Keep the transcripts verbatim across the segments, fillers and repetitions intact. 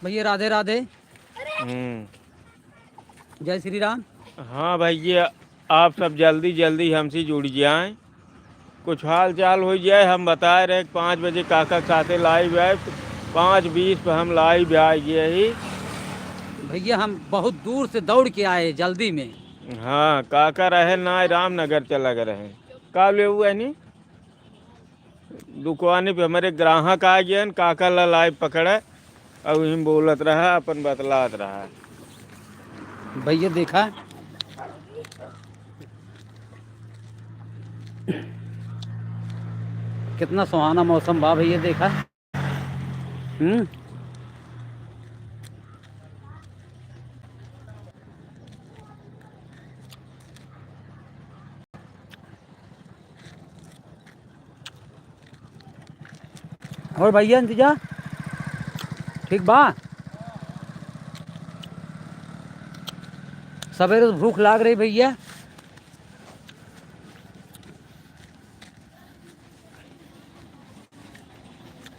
भैया राधे राधे। हम्म। जय श्री राम। हाँ भैया, आप सब जल्दी जल्दी हमसे जुड़ जाएं, कुछ हाल चाल हो जाए। हम बताए रहे पाँच बजे काका के साथे live आए, पाँच बीस पे हम live आ गए ही। भैया हम बहुत दूर से दौड़ के आए जल्दी में। हाँ, काका रहे ना, रामनगर चला गए रहे। का लेबू बहनी? दुकानी पे हमरे ग्राहक आ गए हैं, काका ला live पकड़े, अब हम बोलत रहा, अपन बतलात रहा। भैया देखा, कितना सुहाना मौसम बा भैया, देखा। हम्म। और भैया इंतजा ठीक बा? सवेरे से भूख लाग रही भैया।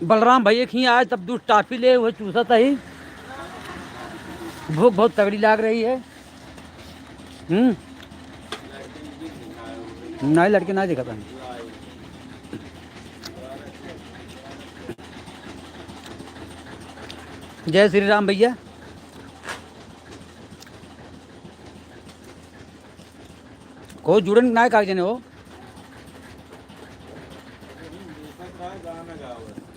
बलराम भैया खी आज तब दूध टाफी ले हुए चूसत ही। भूख बहुत तगड़ी लाग रही है। हम्म। नहीं, लड़के ना देखा था। जय श्री राम भैया। कोई जुड़न ना कागजन हो।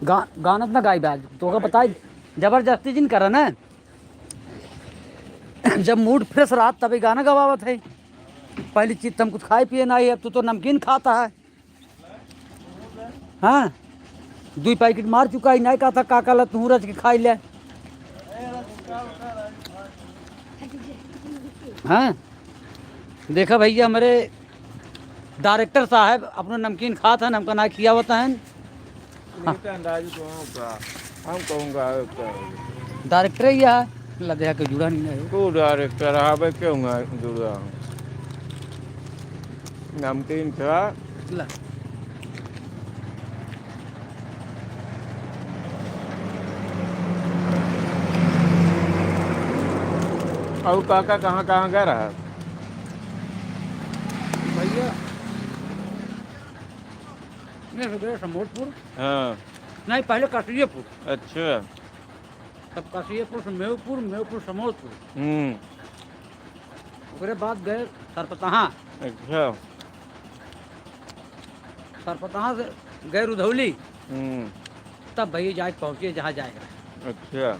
गा-, गाना त ना गाई बा, तो ओकर बताई, जबरदस्ती जिन करा ना। जब mood fresh रहत तभी गाना गवावत है। पहली चीज त हम कुछ खाए पिए ना है, अब तू तो नमकीन खाता है। हाँ, दुई packet मार चुका है, नहीं कहा था काका ला तू रच के खाई ले। हाँ, देखा भैया, हमरे director साहब अपनो नमकीन खात हन, हमका ना खियावत हन। हाँ। नहीं तो अंदाज कहूँ का, हम कहूँगा, और क्या होगा? Director ही है, लदया के जुड़ा नहीं है। को director है, अब क्यों ना जुड़ा हूँ? नमकीन खा। ला। और काका कहाँ, कहाँ गए रहा? भैया, मैं हो गया समोदपुर। हाँ। नहीं, पहले कसियेपुर। अच्छा। तब कसियेपुर से मेवपुर, मेवपुर समोदपुर। हम्म। ओकरे बाद गए सरपतहा। अच्छा। सरपतहा से गए रुधौली। हम्म। तब भैया जाए पहुँचे जहाँ जाए। अच्छा।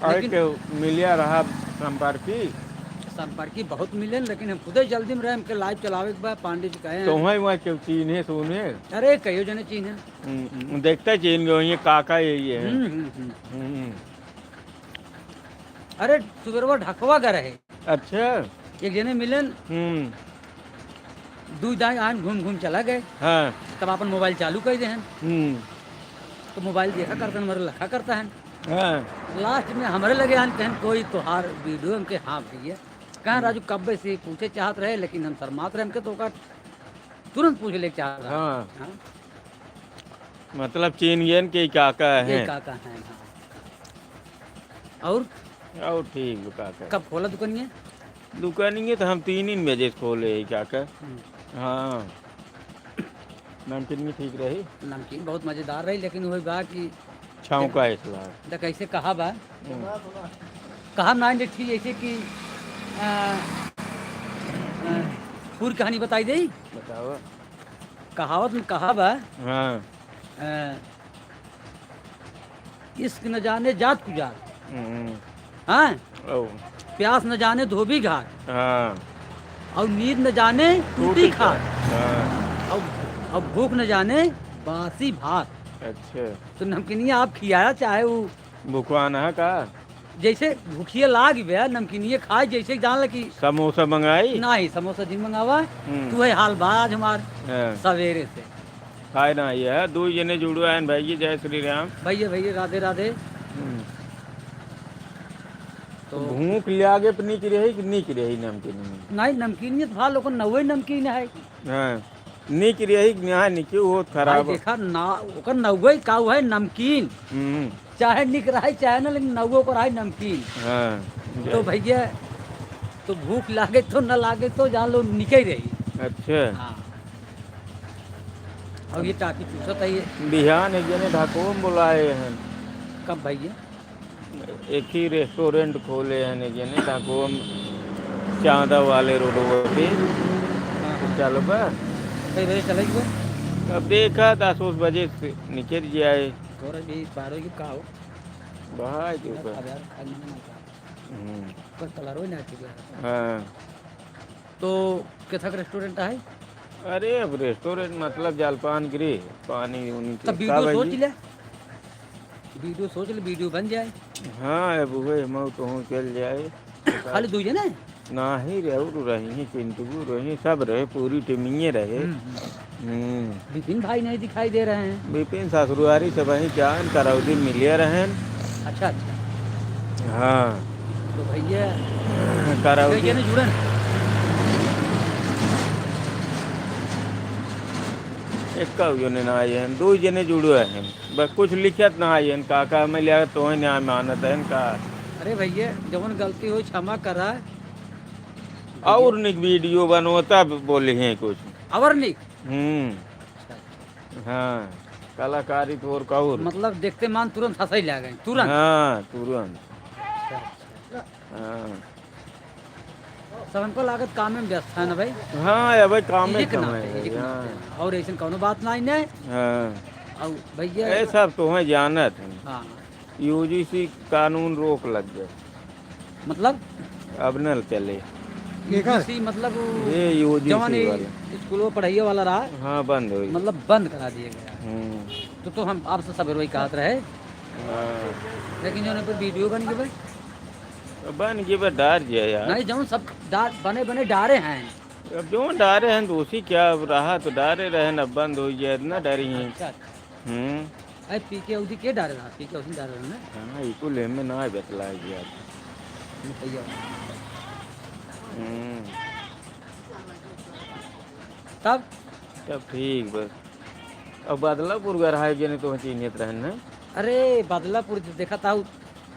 अरे लेकिन के मिलिया रहा संपर्की? संपर्की बहुत मिले, लेकिन हम खुदे जल्दी में रहे, हमके live चलावे के बा, पांडे जी कहे हैं। तो वहीं, वहीं केहू चीन्हे सुने? अरे, कहियो जने चीन्हे। हम्म, देखते चीन गए, ये काका यही है। हम्म, हम्म, हम्म। हम्म। अरे, सुबेरवा ढकवा गए रहे। अच्छा। एक जने मिलन। हम्म। दुई दाई आन घूम घूम चला गए। हाँ। तब अपन mobile चालू कर दे हैं। हम्म। तो mobile देखा करता है, हमारे लखा करता है। हाँ। Last में हमारे लगे आन कहन कोई तोहार video हमके, हाँ भैया। कहाँ हम्म। राजू कब्बे से पूछे चाहत रहे, लेकिन हम शर्मात रहे, हमके तो ओकर तुरंत पूछ ले चाहत रहे। हाँ। हाँ। मतलब चीन गेन के काका ये हैं। काका हैं, हाँ। और? और ठीक बा काका। कब खोला दुकानिया? दुकानिया तो हम तीन ही बजे खोले ही काका। हम्म। हाँ। नमकीन भी ठीक रही। नमकीन बहुत मजेदार रही, लेकिन वही बा कि छाँव का इसला। देख कैसे कहा बा? हम्म। कहा ना, ठीक जैसे कि, आ, आ, पूरी कहानी बताई देई? बताओ। कहावत में कहा बा, हाँ। अ, इश्क न जाने जात कुजात। हम्म। हाँ? ओ। प्यास न जाने धोबी घाट। हाँ। और नींद न जाने टूटी टूटी खाट। खाट। हाँ। और, और भूख न जाने बासी भात। अच्छा। तो नमकीनिया आप खियाया चाहे वो भुखवान है का? जैसे भुखिया लाग बे, नमकीनिये खाए, जैसे जान ल कि समोसा मंगाई? नाही, समोसा जिन मंगावा। हम्म। तू है हाल बा आज हमार हाँ। सवेरे से। खाए ना ये है, दो जने जुड़ो हैं भाई, जय श्री राम। भैया, भैया, राधे, राधे। हम्म। तो भूख लागे पर निक रही कि निक रही नमकीन में? नाही, नमकीन में तो भा लोगन नवे नमकीन है। हाँ। निक रही कि निहाय निकी, वो भाई खराब। देखा ना, ओकर नवे का है नमकीन। हम्म। चाहे निक रहे, चाहे ना, लेकिन नौगो को रहे नमकीन। हाँ। तो भैया, तो भूख लागे तो न लागे तो जान लो निके रही। अच्छा। हाँ। और ये टाकी चूसत है ये। बिहान एक जने ढाकोम बुलाए हैं। कब भैया? एक ही restaurant खोले हैं एक जने ढाकोम, चांदा वाले रोड पे। हाँ, हाँ। चलो बा। कई बजे चलेगी बा? अब देखा, दस उस बजे से निकल जाए। और अभी बारह की का हो? भाई के ऊपर। अब यार, खाने में ना का। हम्म। पर कलर हो ना ठीक लगा। हाँ। तो केथक restaurant है? अरे, अब restaurant मतलब जलपान गृह, पानी उनी के तब का video भाई सोच जी? ले, video सोच ले, video बन जाए। हाँ, अब उहे मऊ तो हूँ चल जाए। खाली दू जने? नाही रे, और रही हैं, चिंटू रही, सब रहे, पूरी टीमिये रहे। हम्म, हम्म। हम्म। विपिन भाई नहीं दिखाई दे रहे हैं। विपिन ससुरारी से वहीं क्या करौदी मिलिया रहन। अच्छा, अच्छा। हाँ। तो भैया, करौदी। कई जने जुड़न? एक जने ना आए हैं, दो जने जुड़े हैं। बस कुछ लिखत ना आए हैं, काका हमें लिया तो ना मानत हैं का। अरे भैया, जवन गलती हो क्षमा करा। और निक video बनो तब बोले हैं कुछ। और निक? हम्म। अच्छा। हाँ, कलाकारी तो और का और। मतलब देखते मान तुरंत हंसई लागे, तुरंत। हाँ, तुरंत। अच्छा, अच्छा। हाँ। सबनको लागत कामे में व्यस्त है ना भाई? हाँ, या भाई कामे इहे के नाते, समय है, इहे के हाँ। नाते। और ऐसन कौनो बात नहीं ने। हाँ। और भैया ये सब तो हैं जानत हैं। हाँ। UGC कानून रोक लग गए। मतलब? अब न चले। केकर? UGC मतलब वो ये UGC जवन ई वाला। स्कूल में पढ़ाई वाला रहा। हाँ, बंद हो गया। मतलब बंद करा दिया गया। हम्म। तो, तो हम आपसे सवेरे वही कहत रहे। हाँ। लेकिन जौन पर video बन गए भाई। तो बन गए बा, डार दिया यार। नहीं, जौन सब डार, बने, बने डारे हैं। अब जौन डारे हैं तो उसी क्या, अब रहा तो डारे रहे, अब बंद हो गया, इतना डरी हैं। अच्छा, अच्छा। हम्म। अरे, पी के उदी के डारे रहा, पी के उदी डारे रहा ना? हाँ, इको ले में ना बतला गया। भैया। हम्म। तब? तब ठीक बस। अब बदलापुर गए रहा है, जने तो चिन्हित रहन ना? अरे, बदलापुर देखा था,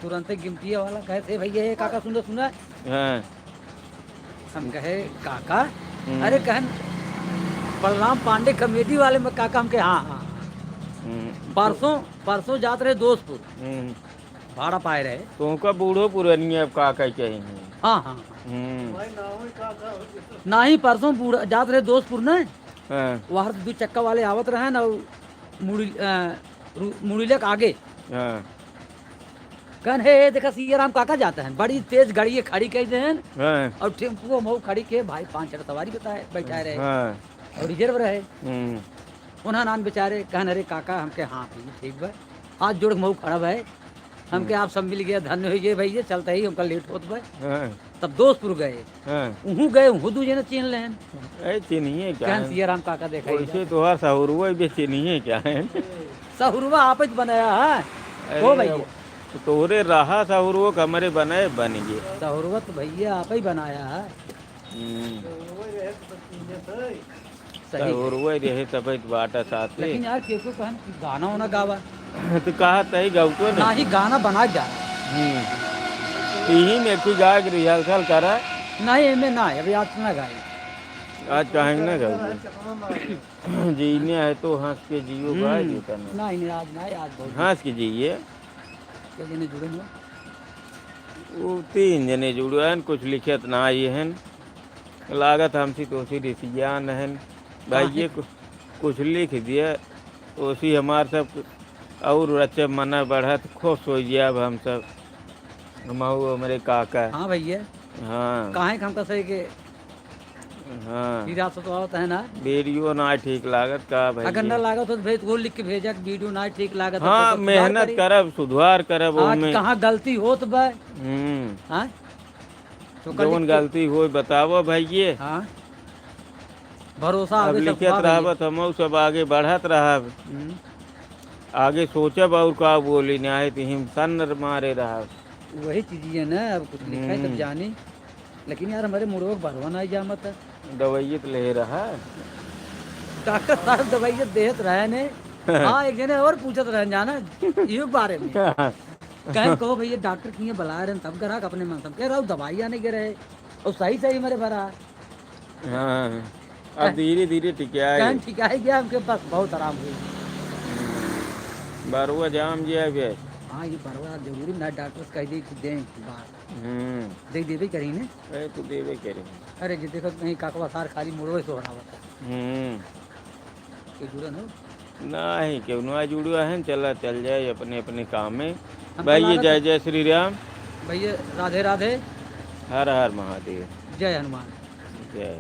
तुरंते गिमटिया वाला कहे थे, "भैया, ये काका सुनो, सुना।" हाँ। हम कहे, "काका?" हम्म। अरे, कहन, "बलराम पांडे comedy वाले में काका?" हम कहे, "हाँ, हाँ।" हम्म। परसों, परसों जात रहे दोस्तपुर। हम्म। भाड़ा पाए रहे। तो उनका बूढ़ो पुरानी अब काका कहे हैं। हाँ, हाँ, हाँ। हम्म। नहीं, परसों बूढ़ा जात रहे दोस्तपुर न, हाँ। वहाँ से दू चक्का वाले आवत रहे न, मुड़ी, अ, रु-, मुड़ीला के आगे। हाँ। कहन, "हे, हे, देखा, सियाराम काका जात हैं।" बड़ी तेज गाड़ी खड़ी कइ देहन। हाँ। और टेम्पुओ मऊ खड़ी के भाई पाँच छह सवारी बताए, बैठाए रहे। हाँ। और reserve रहे। हम्म। उन्हा नान बेचारे कहन, "अरे काका," हमके, "हाँ भैया, ठीक बा।" हाथ जोड़ के मऊ खड़ा भए। हमके, हम्म। "आप सब मिल गया, धन्य होइ गए भैया, चलते ही हमका late होत बा।" हाँ। तब दोस्तपुर गए। हाँ। उहूँ गए, उहूँ दू जने चीन्ह लेहन। ए, चिन्हिए क्या कहन, है? "सियाराम काका देखा ही वैसे जाता।" तोहार सहुरवा भी चिन्हिए क्या है? सहुरवा आप ही बनाया है। अरे, हो भैया। अब तोहरे रहा सहुरवा, हमरे बनाए बन गए। सहुरवा तो भैया आप ही बनाया है। हम्म। सही। सहुरवा रहे तब बाटा साथे। लेकिन यार, केहू कहन गाना वाना गावा। तो कहा तही गावतो ना। नाही, गाना बना जा। हम्म। यही में एक ठो गा के rehearsal करा। नहीं, एमे ना, अभी आज ना गाई। आज काहे ना गाई? जीने है तो हंस के जियो, हम्म। गाय देता ना। नहीं, नहीं, आज नहीं, आज बहुत हंस के जिए। के जने जुड़े हो? वो तीन जने जुड़े हैं, कुछ लिखत ना आए हैं। लागत हमसे तो उसी रिसियान हैं। भाई काहे? ये कु-, कुछ लिख दिया, उसी हमार सब और रचे मना बढ़त, खुश हो गया अब हम सब। हमहू हमरे काका। हाँ भैया। हाँ। काहे के हमका सही के हाँ। फिर आप सब तो आवत है ना? Video ना ठीक लागत का भाई अगर ये? ना लागत हो तो भाई, तो वो लिख के भेजा कि video ना ठीक लागत है, हाँ, तो सुधार मेहनत करी। करब, सुधार करब हाँ, ओमे। कि कहाँ गलती होत बा। हम्म। हाँ? तो कल जौन लिख के गलती होई बतावो भाई ये। हाँ। भरोसा अब आवे सब लिखत बा भैया। रहब तो हमहू सब आगे बढ़त रहब। हम्म। आगे सोचब और का बोली, नहीं तो हिमसन मारे रहब। वही चीज है ना, अब कुछ लिखाई तब हम्म। जानी। लेकिन यार, हमरे मुड़वा के बरवा नाहीं जामत है। दवाइये तो ले रहा। डॉक्टर साहब दवाइये देत रहे ने। हाँ, एक जने और पूछत रहन जाना, इहू के बारे में। कहे, "कहो भैया, डॉक्टर किहे बलाए रहन, तब ग्राहक अपने मन से।" कहे, "राउर दवाई आने के रहे, और सही सही मरे भरा।" हाँ, अब कहे, धीरे धीरे टिकाए। कहे, "टिकाए गया, हमके बस बहुत आराम हुई।" बरुआ जाम जिया बे। हाँ, ये बरुआ जरूरी ना, डॉक्टर से कह दे कि दें बार। हम्म। दे देबे करी ने। अरे, तू देबे करी। अरे, जे देखो, कहीं काकवा सार खाली मुड़वे सोहरावत है। हम्म। के जुड़न हो? नाही, केहू ना जुड़ो है, चला, चल जाए अपने, अपने काम में। हम भाई, चला ये रहे जय थे। जय श्री राम। भैया, राधे राधे। हर हर महादेव। जय हनुमान। जय।